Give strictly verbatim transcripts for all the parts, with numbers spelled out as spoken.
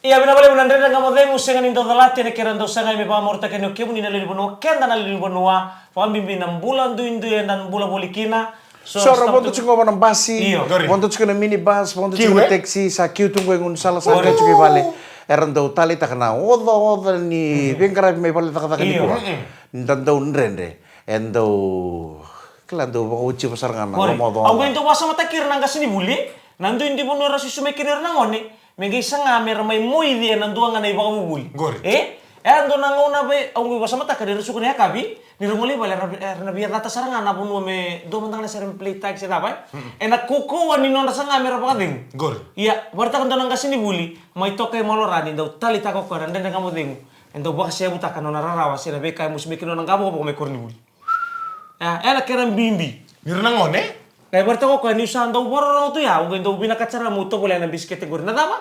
Ia, vinaka vakalevu na Dredre Ga Mo Cegu, sega ni dau calati, ena kena dau sagai me vakamarautaki yani o kemuni na lewe ni vanua, keda na lewe ni vanua, vakabibi na bula duidui eda bula voli kina. So ra vodo tiko qo na basi, vodo tiko na minibus, vodo tiko na taxi, sa kiu tu qo e gaunisala, sa qai tiko i vale. Era dau taleitaka na ocaoca ni veiqaravi mai vale cakacaka nikua. Da dau dredre, e dau, kila, dau vakaotiwa sara ga na loma ocaoca. Au qai dau vakasamataki ira na qasenivuli, na duidui vanua era susu mai kina ira na gone, me qai saga me ra mai moici ena dua ga na ivakavuvuli. E? E a dua na gauna vei au qai vakasamataka ni ra suka na yakavi, ni ra gole i vale, era na via cata sara ga na vanua me dua mada ga na sere me play tag se cava, e? Ena kaukauwa ni nodra saga me ra vakacegu. Ia, vakaraitaka dua na qasenivuli mai Toka e Malorani, dau taleitaka o koya na Dredre Ga Mo Cegu, e dau vakaseyavutaka na nona rarawa se na veika e mosi mai kina nona qavokavoka mai koronivuli. Ena kena bibi ni ra na gone. Qai vakaraitaka o koya niu sa dau vakarorogo tu ya, au qai dau vinakata sara meu tovolea na bisikete qori. Na cava?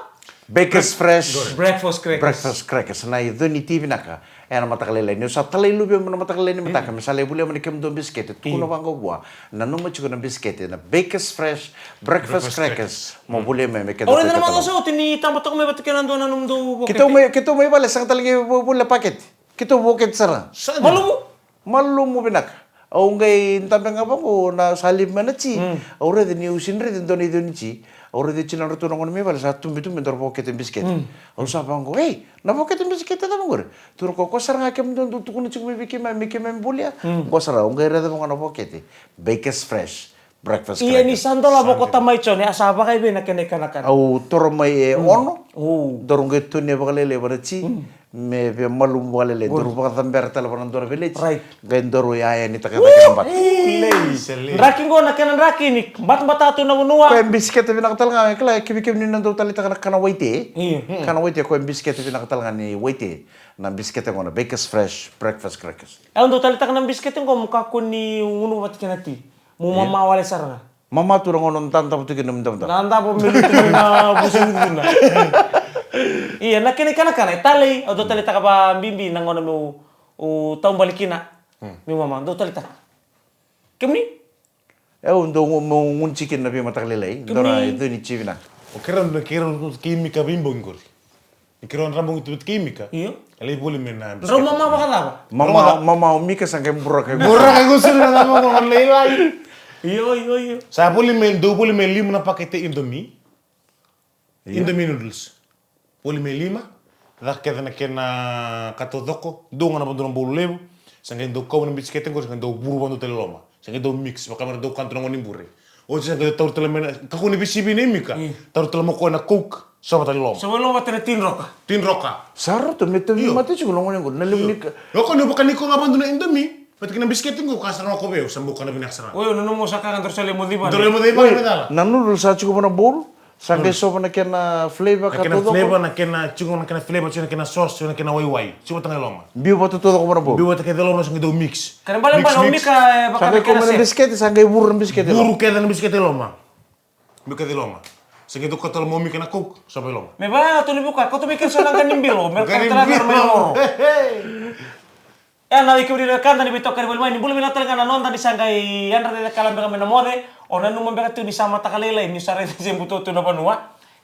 Bakers Fresh Breakfast Crackers. Breakfast Crackers. Na iconi ti vinaka ena mataka lailai. Niu sa talai luvemu na mataka lailai ni mataka, me sa lai volia mai na kemudou bisikete, tukuna vaqo vua. Nanuma tiko na bisikete na Bakers Fresh Breakfast Crackers. Mo volia mai me keda. Au raica na macawa sa oti ni taba toka mai vata kei na dua na nomudou vokete. Keitou mai, keitou mai vale, sega tale ga ni volia pakete. Keitou vokete sara. Malumu. Malumu vinaka. Au qai dabe ga vaqo, na sa live mai na ti. Au raica niu sega ni raica e dua na iconi ti. Au raica e tinadratou na gone mai vale sa tubitubi e dua na vokete bisikete. Au sa vaqo, ei, na vokete bisikete cava qori? Tukuna o koya, o koya sara ga kemudou dau tukuna tiko mai vei keimami, me keimami volia. Qo sara, au qai raica vaqo na vokete. Bakers Fresh Breakfast Crackers. Ia, ni sa dolava o koya tamai Jone, a sa vakaevei na kena ikanakana? Au toro mai e ono. Daru qai tonia vakalailai vana ti. Me via malumu vakalailai, daru vakacabera tale vana dua na veleti. Qai daru yaya ni takataka na bata. Draki qo na kena draki ni batabata tu na vanua. Koya e bisikete vinaka tale ga, e kila, e kevikemi ni na dau taleitaka na kana waite. Kana waite, koya e bisikete vinaka tale ga ni waite. Na bisikete qo na Bakers Fresh Breakfast Crackers. E, au dau taleitaka na bisikete qo mo kakua ni gunu vata kei na ti. Mo mama wale sara ga. Mama tu na gauna o dadavo tu kina, me dadavo. Na davo me lutu mai na vusa ucuna. Ia, na kena ikanakana e talei, au dau taleitaka vakabibi na gauna meu taubale kina. Meu mama, dau taleitaka. Kemuni? E, au dau meu gunu tiko kina na veimataka lailai. Dua na iconi ti vinaka. O keirau na, keirau kei Mika veibogi qori. Ni keirau dra bogi tu vata kei Mika. Io. E lai voli mai na bisikete. Drau mama vakacava? Mama, mama o Mika sa qai buraka. Buraka qo sara na mama qo lailai. Io, io, io. Sa voli mai, dau voli mai lima na pakete Indomie. Indomie noodles. Voli mai lima. Caka kece na kena ka taucoko. Dua ga na vadua na bolo levu. Sa qai dau kau na bisikete qori, sa qai dau vuru vadua tale loma. Sa qai dau mix, vaka me ra dau kana tu na gone ni bure. Oti sa qai taura tale mai na, kakua ni veisivi nei Mika. Taura tale mai o koya na Coke, sova tale i loma. Sova i loma vata na tidroka. Tidroka. Sa rauta me tauvimate tiko na gone qo, na levu ni ka. Io, ko ni vaka ni ko ga vadua na Indomie, vata kei na bisikete qo, ka sara ga ko vei au, sa bau kana vinaka sara ga. Oi, na nomu sa ka ga daru sa lai moci vale. Daru lai moci vale, me cala. Na noodle sa tiko vana bowl, sa qai sova na kena flavor ka taucoko. Na kena flavor, na kena tiko, na kena flavor, tiko na kena sauce, tiko na kena waiwai. Tiko vata ga i loma. Biu vata taucoko vana bowl. Biu vata kece i loma, sa qai dau mix. Kena ibalebale o Mika e vaka na kena set. Sa qai kau mai na bisikete, sa qai vuru na bisikete i loma. Vuru kece na bisikete i loma. Biu kece i loma. Sa qai dau kauta tale mai o Mika na Coke, sova i loma. Me vaka tu ni vuka, kauta mai kece so na qani bilo, me ra kauta tale mai na oro. He, he. E, na wekada ni veitokani voli mai, ni bula vinaka tale ga na noda, ni sa qai yadra cecekala beka mai na moce, o nanuma beka tu ni sa mataka lailai, ni sa raica se buto tu na vanua.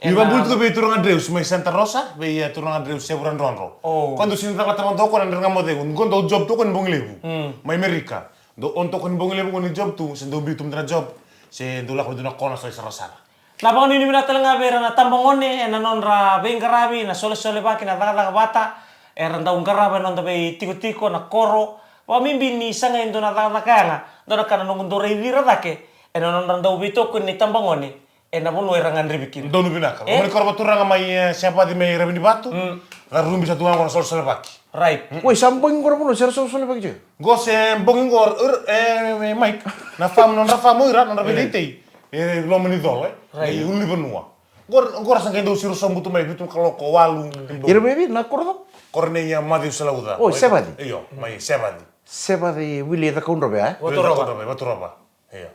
Ni vakabula tu vei turaga Dreus mai Santa Rosa, vei, e, turaga Dreus Sevura Drodro. O. Ko dou sega ni cala tale ga o koya na Dredre Ga Mo Cegu, qo dau job tu o koya ni bogi levu. Mm. Mai Amerika. Dau on tu o koya ni bogi levu qo ni job tu, se dau biu tu mada na job, se dau lako mada na kona so e sarasara. Na vakanuinui vinaka tale ga vei ira na tabagone ena nodra veiqaravi, na solesolevaki, na cakacaka vata era dau qarava ena noda veitikotiko, na koro. Vakabibi ni sagai e dua na cakacaka yaga, dua na ka na noqu dau raici ira cake ena nodra dau veitokoni na itabagone ena vanua era gadrevi kina. Donu vinaka. E? Loma ni koro vakaturaga mai, e, Sevaci mai Ravinivatu. Mm. Ra rubi sa tu ga qo na solesolevaki. Right. Mm. Oi, sa bogi qo na vanua se ra solesolevaki tiko? Qo se bogi qo, er, e, e, Mike. Na farm, nodra farm o ira, nodra veiteitei. E, loma ni colo, e. Right. E, ulunivanua. Qo, qo ra sa qai dau siro sobu tu mai, vitu na kaloko, walu. Ira mai vei, na koro cava? Koro nei, a, Maciu Salauca. O, Sevaci. Io, mai Sevaci. Sevaci, wili e Cakaudrove, e? Wili e Cakaudrove, Vaturova. Io.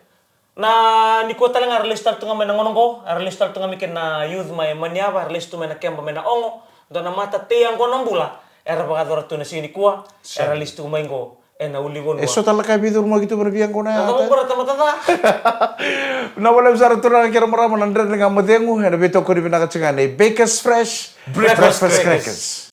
Na nikua tale ga era lesu tale tu ga mai na gauna qo, era lesu tale tu ga mai kei na youth mai Maniava, era lesu tu mai na keba mai na Ogo, dua na mata tei yaqona bula era vakayacora tu na siga nikua, era lesu tu mai qo. Ena uli vanua. E so tale na ka e veicurumaki tu mai na veiyaqona ya. Ata qo ra tamata ca. Vinaka vakalevu sara turaga kei ra marama na Dredre Ga Mo Cegu ena veitokoni vinaka tiko ga nei Bakers Fresh Breakfast Crackers.